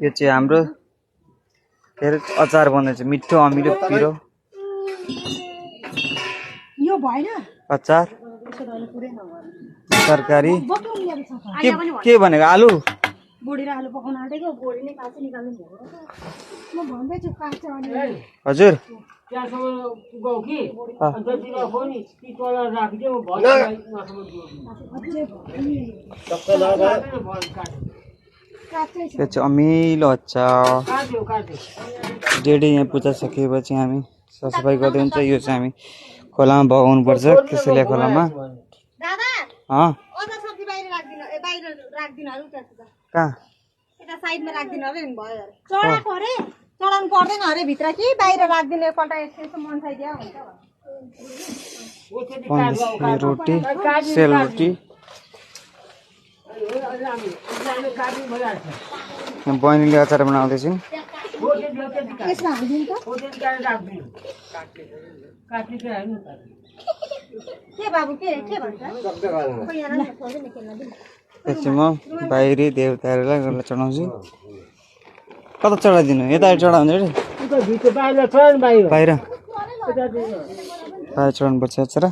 यो चाहिँ हाम्रो के अरे अचार बन्दैछ मिठो अमिलो पिरो यो भएन अचार तरकारी के भनेको आलु बोडी र आलु पकाउन आँटेको बोडी नै काँचै निकाल्नु भएको म भन्दैछु काँचै अनि हजुर यो चाहिँ अमिलो अचार डेढी यहाँ पूजा सकिएपछि हामी सफाइ गर्दै हुन्छ यो चाहिँ हामी खोलामा बगाउनु पर्छ त्यसैले खोलामा कहाँ साइडमा राख्दिनु अरे भयो अरे चढाएको अरे चढाउनु पर्दैन अरे भित्र कि बाहिर राख्दिनु एकपल्ट यसो मनसाइदिया हुन्छ रोटी सेल रोटी बहिनीले अचार बनाउँदैछन् यसमा हालिदिनु त के बाबु के भन्छ पछि म बाहिरी देवताहरूलाई चढाउँछु कता चढाइदिनु यता चढाउँछ बाहिर चढाउनु पर्छ अचार